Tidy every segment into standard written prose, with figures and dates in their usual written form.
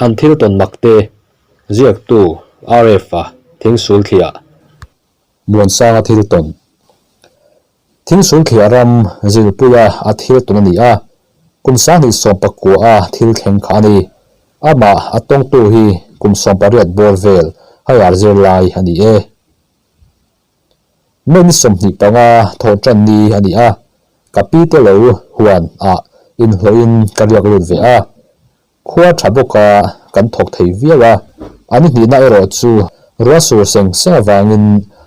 An thil tawn mak te, ziaktu RF-a Thingsulthliah. Muansanga thil tawn. Thingsulthliah ram Zilpuia a thil tawn a ni a, kum 2019 a thil thleng kha a ni. Amah a tawngtu hi kum 18 bawr vel higher zirlai a ni e. May ni 25 thawh tan ni a ni a, ka pi te lo huan ah inhlawhin ka riak lut ve a. Khua tha bawk a kan thawk thei viau a, a ni hnihna erawh chu ruah sur seng seng avangin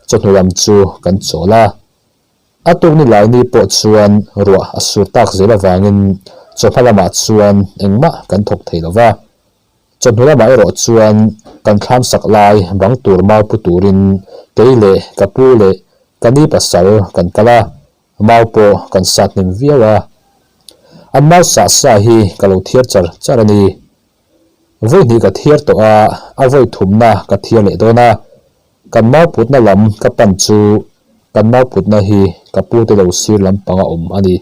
chawhnu lam chu kan chawl a. A tuk ni lai ni pawh chuan ruah a sur tak zel avangin chawhma lamah chuan engmah kan thawk thei lo va. Chawhnu lamah erawh chuan kan thlam sak lai bang tur mau pu turin kei leh ka pu leh ka ni pasal kan kal a, mau pawh kan sat hnem viau a. An mau sah sa hi ka lo thiar char char a ni. Vawi hnih ka thiar tawh a, a vawi thumna ka thiar leh dawn a. Kan mau putna lam ka pan chu kan mau putna hi ka pu te lo sir lampanga awm a ni.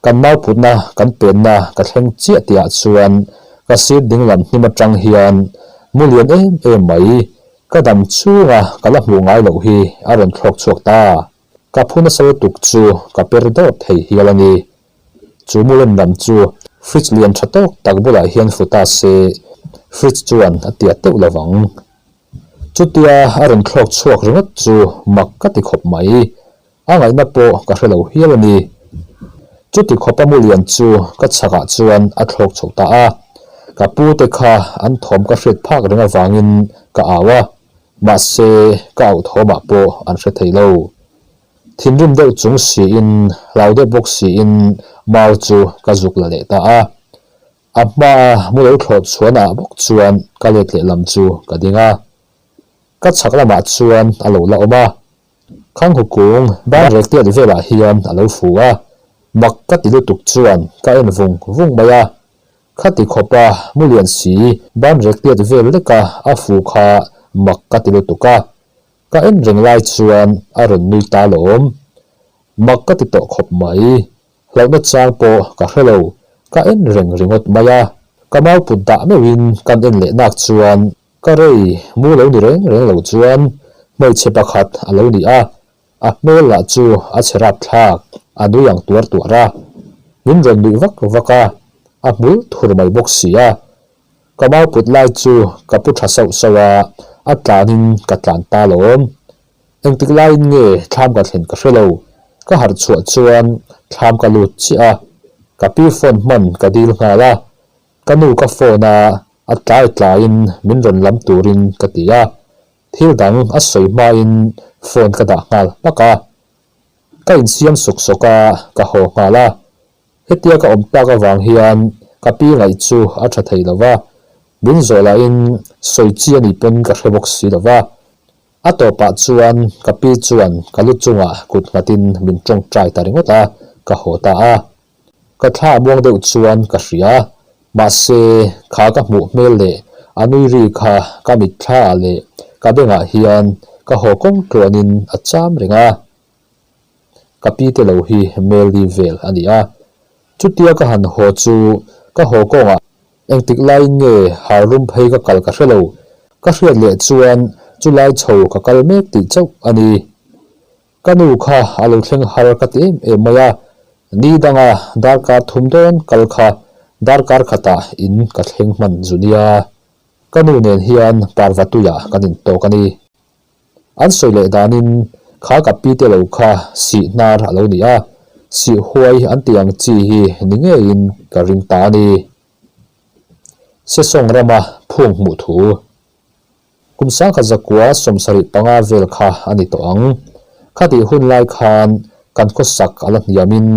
Kan mau putna kan penna ka thleng chiah tihah chuan ka sir dinglam hnim atang hian mu lian em em mai ka dam chunga ka la hmuh ngai loh hi a rawn thlawk chhuak ta. Ka phu nasa lutuk chu ka per dawt thei hial a ni. Chu mu lem lam chu fridge lian tha tawk tak bulah hian fu ta se fridge chuan a tiat deuh lovang. Chutia a rawn thlawk chhuak ringawt chu mak ka ti khawp mai. A ngaihna pawh ka hre lo hial a ni. Chuti khawpa mu lian chu ka chhakah chuan a thlawk chho ta a. Ka pu te kha an thawm ka hriat phak reng avangin ka au a, mahse ka auh thawmah pawh an hre thei lo. Thinrim deuh chung siin, hlau deuh bawk siin mau chu ka zuk la leh ta a. A hmaa mu lo thlawh chhuanah bawk chuan ka let lehlam chu ka ding a. Ka chhak lamah chuan a lo la awm a. Khanghu kung ban rek tiat velah hian a lo fu a, mak ka ti lutuk chuan ka en vung vung mai a. Khati khawpa mu lian si ban rek tiat vel leka a fu kha mak ka ti lutuk a. Ka en reng lai chuan a rawn nui ta lawm. Mak ka ti tawh khawp mai. Hlauhna chang pawh ka hre lo, ka en reng ringawt mai a. Ka mau put dah meuhin kan en leh nak chuan Ka rei mu lo ni reng reng lo chuan hmeichhe pakhat a lo ni a, a hmel lah chu a chhe rap thlak, a nui ang tuar tuar a. Min rawn nuih vak vak a, a hmul thur mai bawk si a. Ka mau put lai chu ka pu tha sauh sauh a, a tlanin ka tlan ta lawm. Engtik laiin nge thlam ka thlen ka hre lo, ka harh chhuah chuan thlam ka lut chiah a, ka pi phone hman ka dil nghal a. Ka nu ka phone a, a tlai tlaiin min rawn lam turin ka ti a, thil dang a sawi hmain phone ka dah nghal hmak a. Ka insiam sawk sawk a, ka haw nghal a. Hetia ka awm tak avang hian ka pi ngaih chu a tha thei lo va, min zawh lahin sawi chi a nih pawn ka hre bawk si lo va. A tawpah chuan ka pi chuan ka lu chungah kut nghatin min tawngtai ta ringawt a, ka haw ta a. Ka thla muang deuh chuan ka hria, mahse kha ka hmuh hmel leh a nui ri kha ka mitthla ah leh ka bengah hian ka haw kawng tluanin a cham reng a. Ka pi te lo hi Meli vel a ni a, chutia ka han haw chu ka haw kawngah engtik laiin nge har rum phei ka kal ka hre lo, ka hriat leh chuan chulai chho ka kal mek tih chauh a ni. Ka nu kha a lo thleng har ka ti em em mai a, ni danga darkar thum dawn kal kha darkar khatah in ka thleng hman zu nia. Ka nu nen hian Parvatuiah kan intawk a ni. An sawi leh danin kha ka pi te lo kha sih hnar a lo ni a, sih huai an tih ang chi hi ni ngeiin ka ring ta a ni. Sesawng rama phung hmuh thu. Kum 1975 vel kha a ni tawh ang. Khatih hun lai khan kan khawsak a la hniamin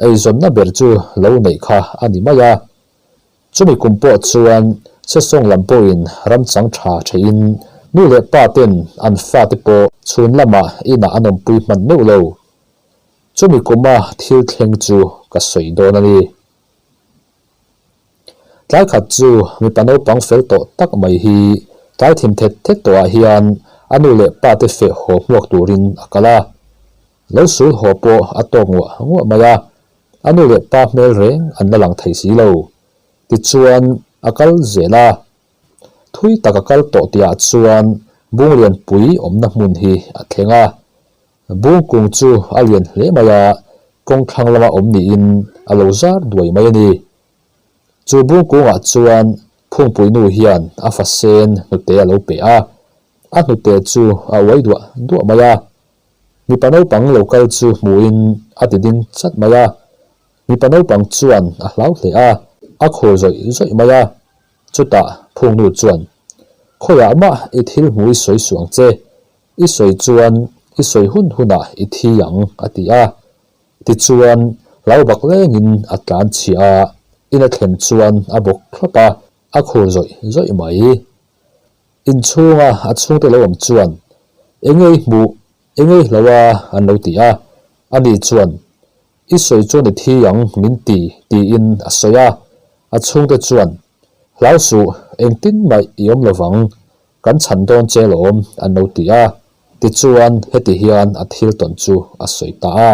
eizawnna ber chu lo neih kha a ni mai a. Chumi kum pawh chuan Sesawng lam pawhin ram chang tha theihin nu leh pa ten an fate pawh chhun lamah inah an awmpui hman meuh lo. Chumi kuma thil thleng chu ka sawi dawn a ni. Tlai khat chu mipa naupang fel tawh tak mai hi tlai thim thet thet tawhah hian a nu leh pa te feh haw hmuak turin a kal a. Lo sul haw pawh a tawk nguah nguah mai a, a nu leh pa hmel reng an la lang thei si lo. Tichuan a kal zel a. Thui tak a kal tawh tihah chuan bung lianpui awmna hmun hi a thleng a. Bung kung chu a lian hle mai a, kawng thlang lama awm niin a lo zar duai mai a ni. Chu bung kungah chuan phungpui nu hian a fa sen hnute a lo pe a, a hnute chu a uai duah duah mai a. Mipa naupang lo kal chu hmuhin a ti ding chat mai a. Mipa naupang chuan a hlau hle a, a khur zawih zawih mai a. Chutah phungnu chuan, Khawiah mah i thil hmu i sawi suh ang che, i sawi chuan i sawi hun hunah i thi ang, a ti a. Tichuan, hlau bak lengin a tlan chhiah a, in a thlen chuan a bawk thlawp a, a khur zawih zawih mai. Inchhunga a chhungte lo awm chuan, Enge i hmuh, enge i hloh a? an lo ti a. Ani chuan, I sawi chuan i thi ang min ti, tiin a sawi a. A chhungte chuan, Hlau suh, engtin mah i awm lovang, kan chhan dawn che lawm, an lo ti a. Tichuan, heti hian a thil tawn chu a sawi ta a.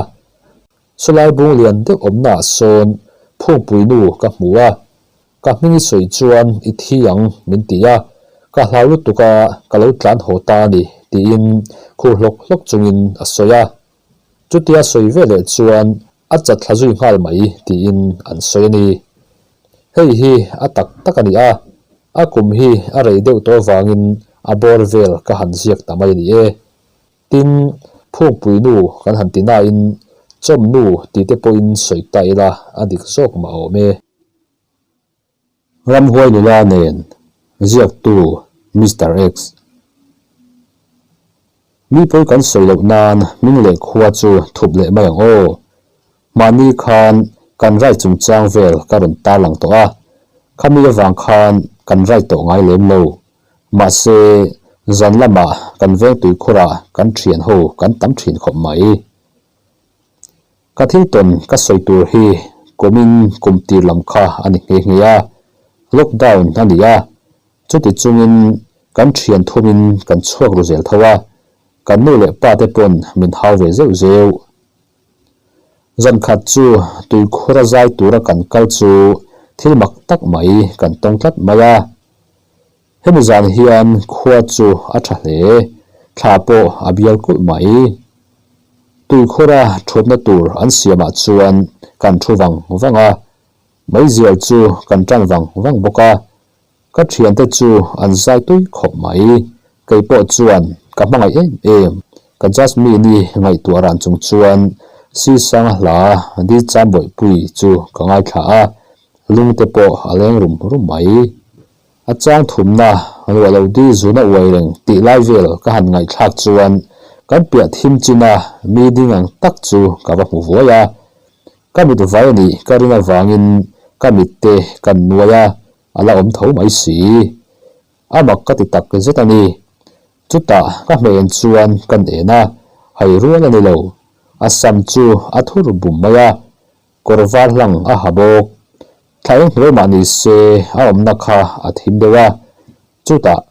Sawlai bung lian deuh awmnaah sawn phungpui nu ka hmu a, Ka hming i sawi chuan i thi ang min ti a, ka hlau lutuk a ka lo tlan haw ta a ni tiin khur hlawk hlawk chungin a sawi a. Chutia sawi ve leh chuan a chat thla zui nghal mai tiin an sawi a ni. Hei hi a tak tak a ni a, a kum hi a rei deuh tawh avangin a bawr vel ka han ziak ta mai a ni e. Tin, phungpui nu kan han ti nain chawm nu tih te pawhin sawi ta ila a dik zawk mah awm e. Ramhuai nula nen ziaktu Mister X. Mi pawi kan sawi loh nan hming leh khua chu thup leh mai ang aw. Mahni khan kan rai chungchang vel ka rawn tarlang tawh a, khami avang khan kan rai tawh ngai lem lo. Mahse, zan lamah kan veng tuikhurah kan thian ho kan tam thin khawp mai. Ka thil tawn ka sawi tur hi kumin kum tir lam kha a ni nghe nghe a, lockdown a ni a, chuti chungin kan thian thumin kan chhuak ru zel tho a, kan nu leh pa te pawn min hau ve zeuh zeuh. Zan khat chu tuikhur a zai tura kan kal chu thil mak tak mai kan tawng tlat mai a. Hemi zan hian khua chu a tha hle, thla pawh a bial kulh mai. Tuikhura thutna tur an siamah chuan kan thu vang vang a, meizial chu kan tan vang vang bawk a. Ka thiante chu an zai tui khawp mai, kei pawh chuan ka hmangaih em em. Ka Jasmine-i ngaihtuah ran chung chuan Sisanga hla Di Chambawihpui chu ka ngaithla a, lungte pawh a leng rum rum mai. A chang thumna ruah lo di zuna uai reng tih lai vel ka han ngaihthlak chuan kan piah thim china mi ding ang tak chu ka va hmu vuai a. Ka mit vai a nih ka ring avangin ka mit te kan nuai a, a la awm tho mai si. A mak ka ti tak zet a ni. Chutah ka hmeihen chuan kan en a, hai rual a ni lo. A sam chu a thur bum mai a, Kawr var hlang a ha bawk. Thla eng hnuai mah ni se a awmna kha a thim deuh a. Chutah,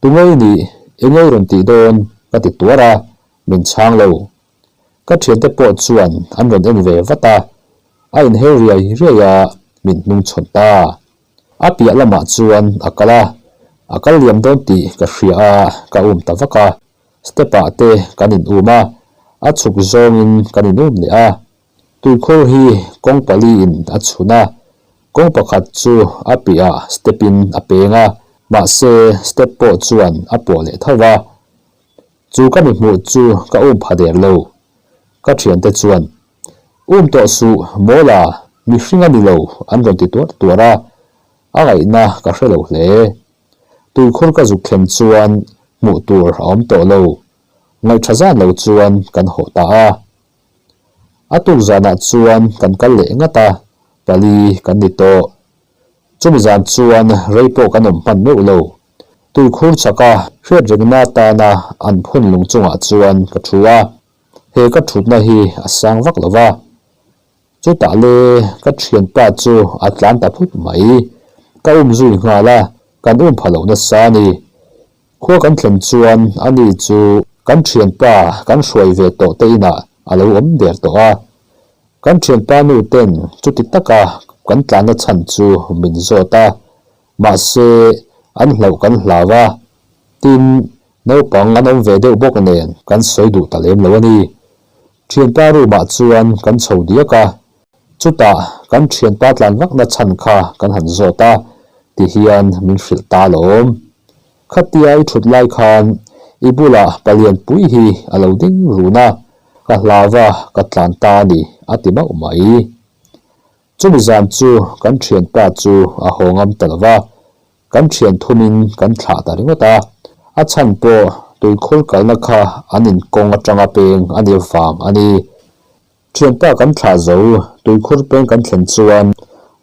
Tu ngei nih, i ngei rawn tih dawn? ka ti tuar a, min chhang lo. Ka thiante pawh chuan an rawn en ve vat a, a inher riai riai a, min hnung chhawn ta. A piah lamah chuan a kal a, a kal liam dawn tih ka hria a, ka um ta vak a. Step ah te kan in um a, a chhuk zawngin kan in um leh a. Tuikhur hi kawng pali in a chhun a, kawng pakhat chu a piah step in a peng a, mahse step pawh chuan a pawh leh tho va. Chu ka mi hmuh chu ka um pha der lo. Ka thiante chuan, Um tawh suh, Mawla, mihring a ni lo, an rawn ti tuar tuar a, a ngaihna ka hre lo hle. Tuikhur ka zuk thlen chuan hmuh tur a awm tawh lo. Ngaihṭha zan lo chuan kan haw ta a. A tuk zanah chuan kan kal leh ngat a, pali kan ni tawh. Chumi zan chuan rei pawh kan awm hman meuh lo. Tuikhur chaka hriat rengna atana an phun lung chungah chuan ka thu a, he ka thutna hi a sang vak lo va. Chutah le ka thianpa chu a tlan ta phut mai. Ka um zui nghal a, kan um pha lo nasa a ni. Khua kan thlen chuan ani chu kan thianpa kan hruai ve tawh te inah a lo awm der tawh a. Kan thianpa nu ten chuti taka kan tlanna chhan chu min zawt a. Mahse, An hlauh kan hlau a, tin, naupang an awm ve deuh bawk nen kan sawi duh ta lem lo a ni. Thianpa room ah chuan kan chho diak a, chutah kan thianpa tlan vakna chhan kha kan han zawt a, tihian min hrilh ta alawm. Khatia i thut lai khan i bulah palian pui hi a lo ding run a, ka hlau a ka tlan ta a ni a ti mauh mai. Chumi zan chu kan thianpa chu a haw ngam ta lo va, kan thian thumin kan thlah ta ringawt a, a chhan pawh tuikhur kalna kha an inkawng atanga peng a nih vang a ni. Thianpa kan thlah zo, tuikhur peng kan thlen chuan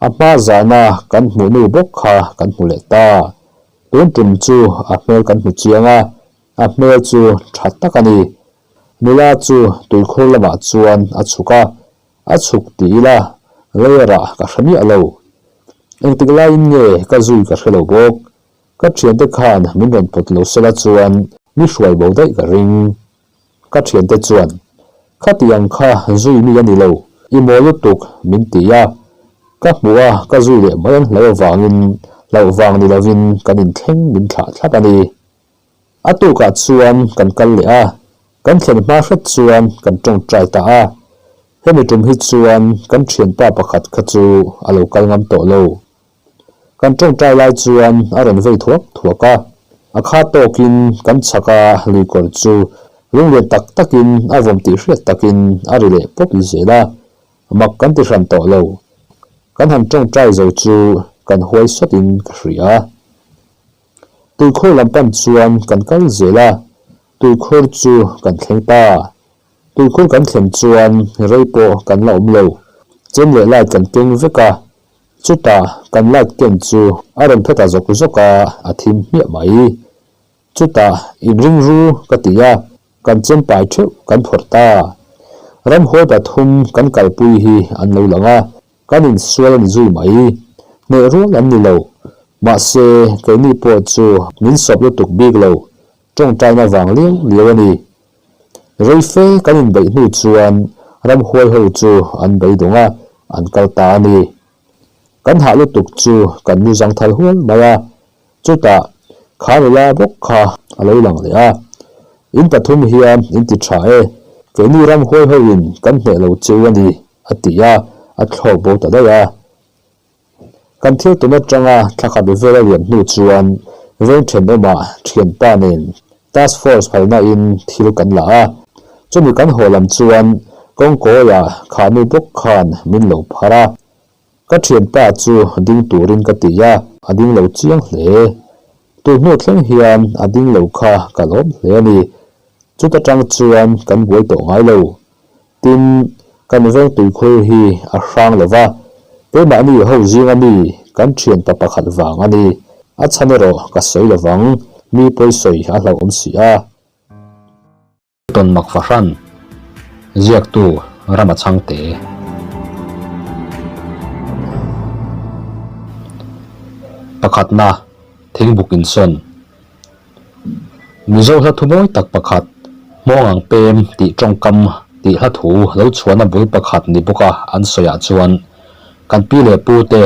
a hma zana kan hmuh nu bawk kha kan hmu leh ta. Tun tum chu a hmel kan hmu chiang a, a hmel chu tha tak a ni. Nula chu tuikhur lamah chuan a chhuk a, A chhuk ti ila, layer ah ka hre miah lo. Engtik laiin nge ka zui ka hre lo bawk. Ka thiante khan min rawn pawt lo sela chuan mi hruai bo daih ka ring. Ka thiante chuan, Khatiang kha zui mi a ni lo, i maw lutuk min ti a. Ka hmuh a ka zui leh mai an hlauh avangin hlauh vang ni lovin kan inthleng min thlah thlap a ni. A tukah chuan kan kal leh a, kan thlen hma hret chuan kan tawngtai ta a. Hemi tum hi chuan kan thianpa pakhat kha chu a lo kal ngam tawh lo. Kan tawngtai lai chuan a rawn vei thuak thuak a, a kha tawkin kan chhak a luikawr chu lunglian tak takin a vawm tih hriat takin a ri leh pawp zel a, mak kan ti hran tawh lo. Kan han tawngtai zo chu kan huai sawtin ka hria. Tuikhur lam pan chuan kan kal zel a, tuikhur chu kan thleng ta. Tuikhur kan thlen chuan rei pawh kan la awm lo, chem leh light kan keng vek a, chutah kan light ken chu a rawn phe ta zawk zawk a, a thim hmiah mai. Chutah inring ru ka ti a, kan chem pai theuh kan phawrh ta. Ramhuai pathum kan kalpui hi an lo lang a, Kan insual a ni zui mai. Hneh rual an ni lo. Mahse, keini pawh chu min sawp lutuk bik lo. Tawngtaina vang liau liau a ni. Rei fe kan inbeih hnu chuan ramhuai ho chu an beidawng a, an kal ta a ni. Kan hah lutuk chu kan mu zangthal hual mai a. Chutah, kha nula bawk kha a lo lang leh a. In pathum hian in ti tha e, keini ramhuai hoin kan hneh lo cheu a ni, a ti a, a thlawk bo ta daih a. Kan thil tum atanga thla khat vel a lian hnu chuan veng thenawmah thianpa nen task force phalna in thil kan la a. Chumi kan haw lam chuan kawngkawiah khahnu bawk khan min lo phar a. Ka thianpa chu ding turin ka ti a, a ding lo chiang hle. Tun hnu thleng hian a ding lo kha ka lawm hle a ni. Chuta tang chuan kan buai tawh ngai lo. Tin, kan veng tuikhur hi a hrang lo va, keimahni ho zinga mi kan thianpa pakhat vang a ni. A chhan erawh ka sawi lo vang, mi pawisawi a hlauhawm si a. Tawn mak fahran, ziaktu Rama Chhangte. Pakhatna, Thingbuk insawn. Mizo hla thu mawi tak pakhat, Hmawng ang pem tih tawngkam tih hla thu lo chhuahna bul pakhat ni bawka an sawiah chuan kan pi leh pu te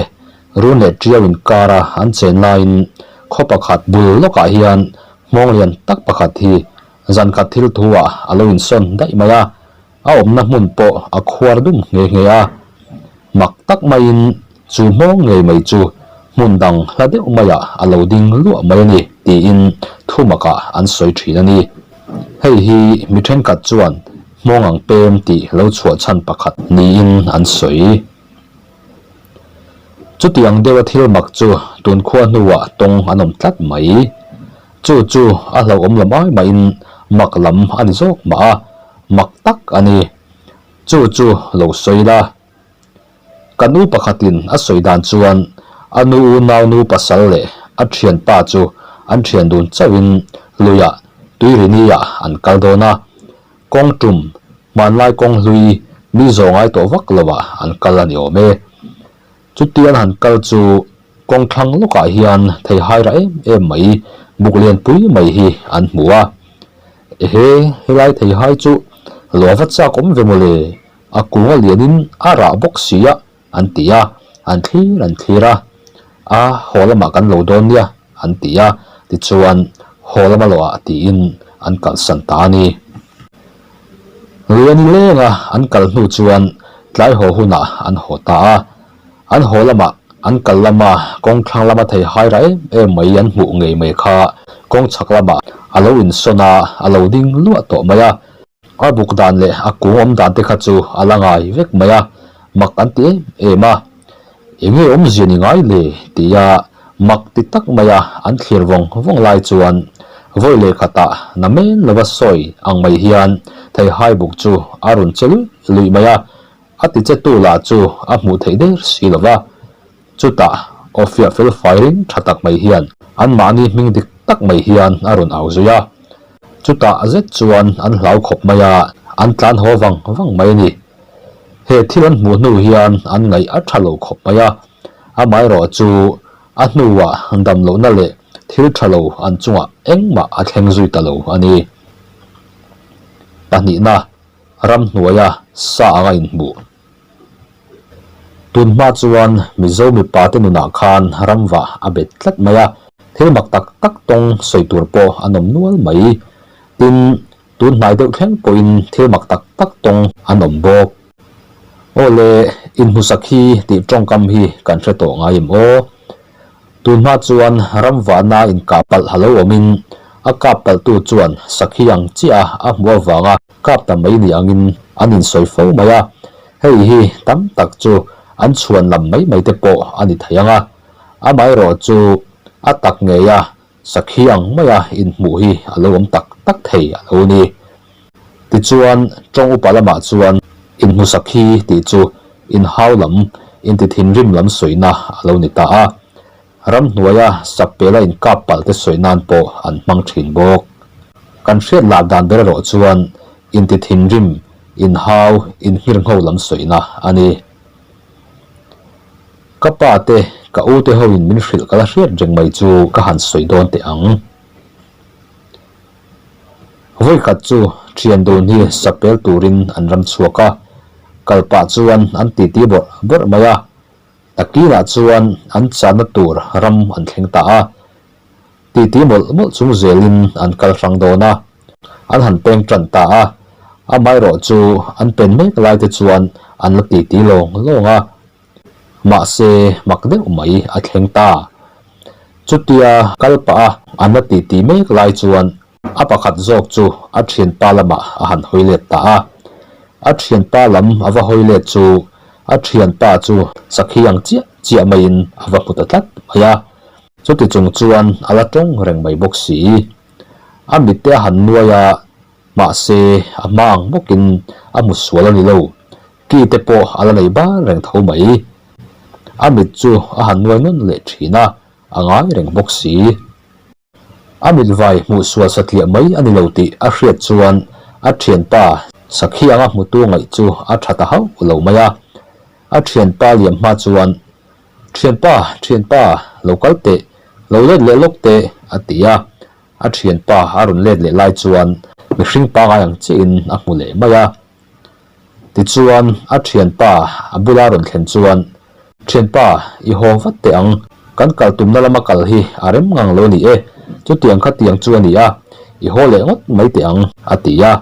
run leh tiau inkara an chen laiin khaw pakhat bul lawkah hian hmawng lian tak pakhat hi Zan khat thil thu ah a lo insawn daih mai a, a awmna hmun pawh a khuar dum nghe nghe a. Mak tak maiin chu hmawng ngei mai chu hmun dang hla deuh maiah a lo ding luah mai a ni tiin thu makah an sawi thin a ni. Hei hi mi thenkhat chuan hmawng ang pem tih lo chhuah chhan pakhat niin an sawi. Chutiang deuha thil mak chu tun khua hnuah tawng an awm tlat mai. Chu chu a hlauhawm lam ai mahin mak lam a ni zawk mah a, mak tak a ni. Chu chu lo sawi la. Ka nu pakhatin a sawi dan chuan a nu unau nu pasal leh a thianpa chu an thian dun chauhin luiah Tuirini-ah an kal dawn a. Kawng tum, hmanlai kawng hlui mi zawh ngai tawh vak lovah an kal a ni awm e. Chuti an han kal chu kawng thlang lawkah hian thei hai rah em em mai, buk lian pui mai hi an hmu a. Ehe, helai thei hai chu lua va chak awm ve mawle, a kung a lianin a rah bawk si a, an ti a, an thlir an thlir a. A, haw lamah kan lo dawn nia. an ti a, tichuan haw lama lawhah tiin an kalsan ta a ni. Lui a ni leng a, an kal hnu chuan tlai haw hunah an haw ta a. An haw lamah an kal lama kawng thlang lama thei hai ra em em mai an hmuh ngei mai kha kawng chhak lamah a lo insawn a, a lo ding luah tawh mai a. A buk dan leh a kung awm dan te kha chu a la ngai vek mai a, mak an ti em em a. Enge awmzia ni ngai le? tia mak ti tak maia an thlir vawng vawng lai chuan vawi leh khatah na men lova sawi ang mai hian theihai buk chu a rawn che luih luih mai a, a ti che tu lah chu a hmuh theih der si lo va. Chutah aw fiah fel fai ring tha tak mai hian anmahni hming dik tak mai hian a rawn au zui a. Chutah zet chuan an hlau khawp mai a, an tlan haw vang vang mai a ni. He thil an hmuh hnu hian an ngaih a tha lo khawp mai a, amaherawh chu a hnuah dam lohna leh thil tha lo an chungah engmah a thleng zui ta lo a ni. Pahnihna, ramhnuaia sa anga inhmuh. Tun hma chuan Mizo mipa te nunah khan ramvah a bet tlat mai a, thil mak tak tak tawng sawi tur pawh an awm nual mai. Tin, Tun hnai deuh thleng pawhin thil mak tak tak tawng an awm bawk. Aw le, inhmusak hi tih tawngkam hi kan hre tawh ngai em aw? Tun hma chuan ram vahna inkah palh a lo awmin a kap palhtu chuan sakhi ang chiah a a hmuh avanga kap ta mai ni angin an insawi fo mai a, hei hi tam tak chu an chhuan lam mai mai te pawh a ni thei ang a, amaherawh chu a tak ngei a Sakhi ang maia inhmuh hi a lo awm tak tak thei a lo ni. Tichuan, tawng upa lamah chuan inhmu sakhi tih chu inhau lam, inti thinrim lam sawina a lo ni ta a. Ramhnuaia sappela inkap palh te sawi nan pawh an hmang thin bawk. Kan hriat lah dan ber erawh chuan inti thinrim, inhau, inhngirngho lam sawina a ni. Ka pa te, ka u te ho in min hrilh ka la hriat reng mai chu ka han sawi dawn teh ang. Vawikhat chu thian dun hi sapel turin an ram chhuak a, kal pah chuan an titi bawrh bawrh mai a, takinah chuan an channa tur ram an thleng ta a. Titi mawlh mawlh chung zelin an kal hrang dawn a, an han peng tan ta a, amaherawh chu an pen mek lai te chuan an la titi lawng lawng a, mahse mak deuh mai a thleng ta. Chutia kal pah a an la titi mek lai chuan a pakhat zawk chu a thianpa lamah a han hawi let ta a, a thianpa lam a va hawi let chu a thianpa chu sakhi ang chiah chiah maiin a va hmu ta tlat mai a. Chuti chung chuan a la tawng reng mai bawk si. A mitte a han nuai a, mahse a hma ang bawkin a hmu sual a ni lo. Ki te pawh a la nei bar reng tho mai. A mit chu a han nuai nawn leh thin a, a ngai reng bawk si. A mit vai hmuh sual satliah mai a ni lo tih a hriat chuan a thianpa Sakhi anga hmutu ngaih chu a tha ta hauh lo mai a. A thianpa liam hma chuan Thianpa, thianpa, lo kal teh, lo let leh lawk teh, a ti a. A thianpa a rawn let leh lai chuan mihring pangai ang chiahin a hmu leh mai a. Tichuan, a thianpa a bula rawn thlen chuan, Thianpa, i haw vat teh ang, kan kal tumna lama kal hi a rem ngang lo ni e, chutiang khatiang chu a ni a, i haw leh ngawt mai teh ang, a ti a.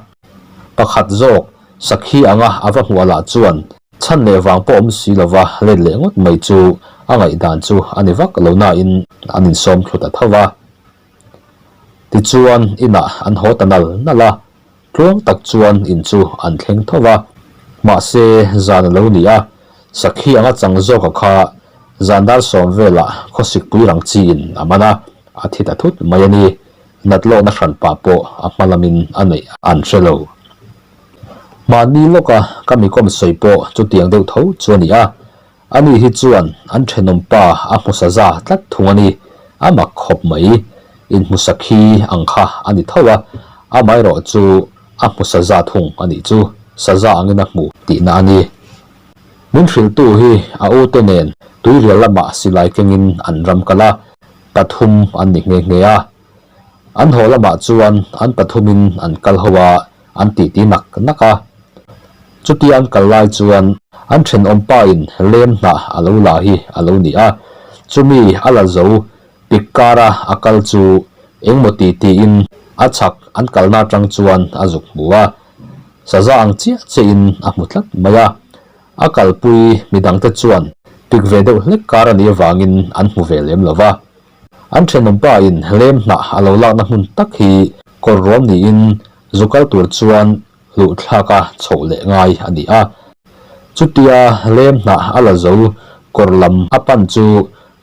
Pakhat zawk, sakhi anga a va hmuh lah chuan, Chhan leh vang pawh awm si lova let leh ngawt mai chu a ngaihdan chu a ni vak lo nain an insawm thlu ta tho va. Tichuan inah an haw ta nal nal a, tluang tak chuan in chu an thleng tho va. Mahse zan a lo ni a, sakhi anga chang zawka kha zan dar sawm velah khawsikpui rang chiin a man a, a thi ta thut mai a ni. Nat lawkna hranpa pawh a hma lamin a neih an hre lo. Mahni lawka ka mikawm sawi pawh chutiang deuh tho chu a ni a, ani hi chuan an thenawm pa a hmu saza tlat thung a ni, a mak khawp mai. Inhmu sakhi ang kha a ni tho a, amaherawh chu a hmu saza thung a nih chu, saza angin a hmu tihna a ni. Min hrilhtu hi a ute nen tuirial lamah silai kengin an ram kal a, pathum an ni nghe nghe a. An haw lamah chuan an pathumin an kal ho a, an titi nak nak a. Chutia an kal lai chuan an thenawm pa in lem hnah a lo la hi a lo ni a, chumi a la zo. Pik kara a kal chu engmaw ti tiin a chhak an kalna atang chuan a zuk hmu a, saza ang chiah chiahin a hmu tlat mai a. A kalpui midangte chuan pik ve deuh hlek kar a nih avangin an hmu ve lem lo va. An thenawmpa in lem hnah a lo lakna hmun tak hi kawr ruam niin zu kal tur chuan hluh thlak a chhoh leh ngai a ni a. Chutia lem hnah a la zo kawr lam a pan chu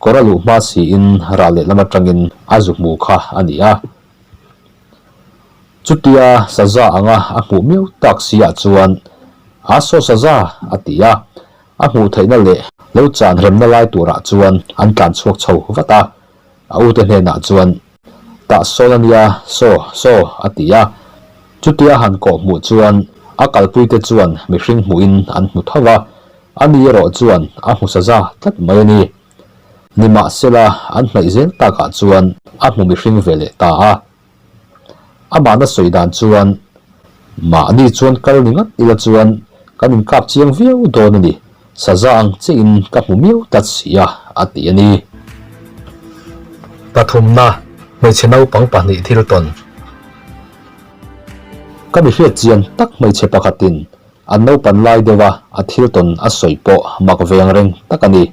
kawr a luh hma siin ral lehlam atangin a zu hmu kha a ni a. Chutia saza anga a hmuh miau tak si ah chuan, A saw saza! a ti a. A hmuh theihna leh lo chan remna lai turah chuan an tlan chhuak chho vat a. A ute hnenah chuan, Tah sawn a nia, saw, saw! a ti a. Chutia han kawh hmuh chuan a kalpuite chuan mihring hmuhin an hmu tho va, ani erawh chuan a hmu saza tlat mai a ni. Nimahsela an hnaih zel takah chuan a hmu mihring ve leh ta a. Amahna sawi dan chuan, Mahni chuan kal ni ngat ila chuan kan inkap chiang viau dawn a ni, saza ang chiahin ka hmu miau tlat si a, a ti a ni. Pathumna, Hmeichhe naupang pahnih thil tawn. Ka mi hriat chian tak hmeichhe pakhatin an naupan lai deuha a thil tawn a sawi pawh mak ve ang reng tak a ni.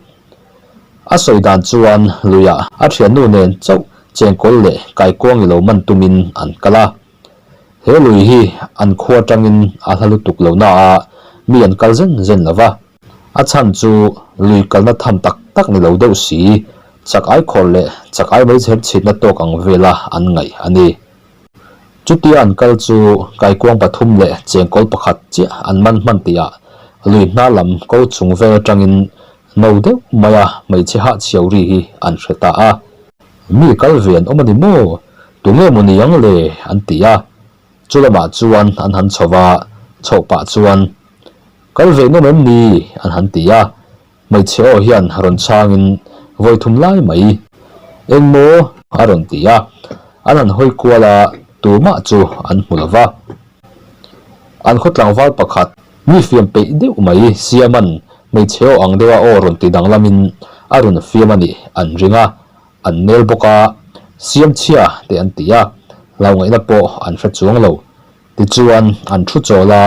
A sawi dan chuan luiah a thiannu nen chauh chengkawl leh kaikuang i lo man tumin an kal a. He lui hi an khua atangin a hla lutuk lo na a, mi an kal zen zen lo va. A chhan chu lui kalna tham tak tak ni lo deuh si, chak ai khawr leh chak ai meichher chhitna tawk ang vela an ngaih a ni. Chutia an kal chu kaikuang pathum leh chengkawl pakhat chiah an man hman tihah lui hna lam ko chung vel atangin no deuh maia hmeichhe hahchhiau ri hi an hre ta a. Mi kal ve an awm a ni maw? Tunge maw ni ang le? an ti a. Chu lamah chuan an han chho va, chhoh pah chuan, Kal ve nawm em ni? an han ti a. Hmeichhe aw hian rawn chhangin vawi thum lai mai eng maw a rawn ti a, an han hawi kual a, tumah chu an hmu lo va. An khaw tlangval pakhat mi fiam peih deuh mai Siaman hmeichhe aw ang deuha aw rawn ti danglamin a rawn fiam a nih an ring a, an nel bawk a, Siamchhia te an ti a, hlau ngaihna pawh an hre chuang lo. Tichuan, an thu chawl a,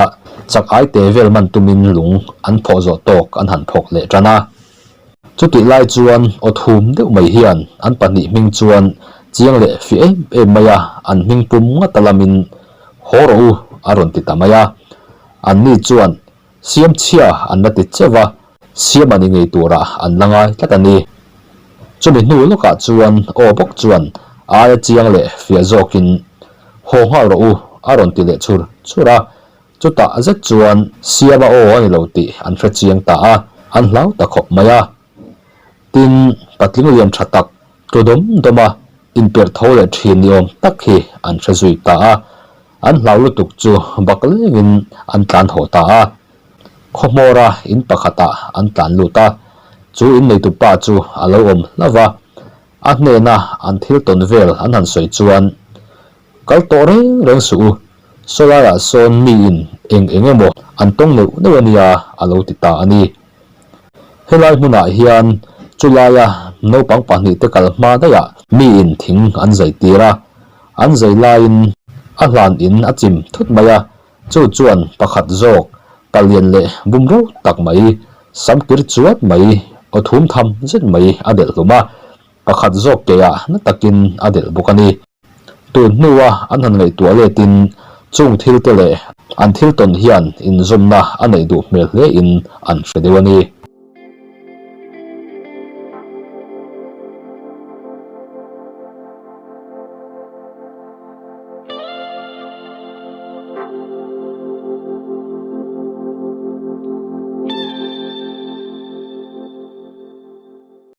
chak ai te vel man tumin lung an phawh zawh tawk an han phawk leh tan a. Chutih lai chuan aw thum deuh mai hian an pahnih hming chuan chiang leh fih em em mai a, an hming pum ngata lamin, Haw rawh u, a rawn ti ta mai a. Anni chuan Siamchhia an la ti cheuh va, siam a ni ngei turah an la ngai tlat a ni. Chumi hnu lawkah chuan aw bawk chuan aia chiang leh fiah zawkin, Haw nghal rawh u, a rawn ti leh chhur chhur a. Chutah zet chuan siama aw a ni lo tih an hre chiang ta a, an hlau ta khawp mai a. Tin, patling lian tha tak tlu dawm dawm a, inperh tho leh thin ni awm tak hi an hre zui ta a. An hlau lutuk chu bak lengin an tlan haw ta a. Khawhmawra in pakhatah an tlan lut a, chu in neitu pa chu a lo awm hlauh va. A hnena an thil tawn vel an han sawi chuan, Kal tawh reng reng suh u, sawlaiah sawn miin eng eng emaw an tawng neuh neuh a nia a lo ti ta a ni. Helai hmunah hian chulaia naupang pahnihte kal hma daihah miin thing an zai tir a, an zai laiin a hlan in a chim thut mai a, chu chuan pakhat zawk palian leh bumro tak mai, samkir chuat mai, aw thum tham zet mai a delh hlum a, pakhat zawk keah na takin a delh bawk a ni. Tun hnua an han ngaihtuah letin chung thil te leh an thil tawn hian inzawmna a neih duh hmel hle in an hre deuh a ni.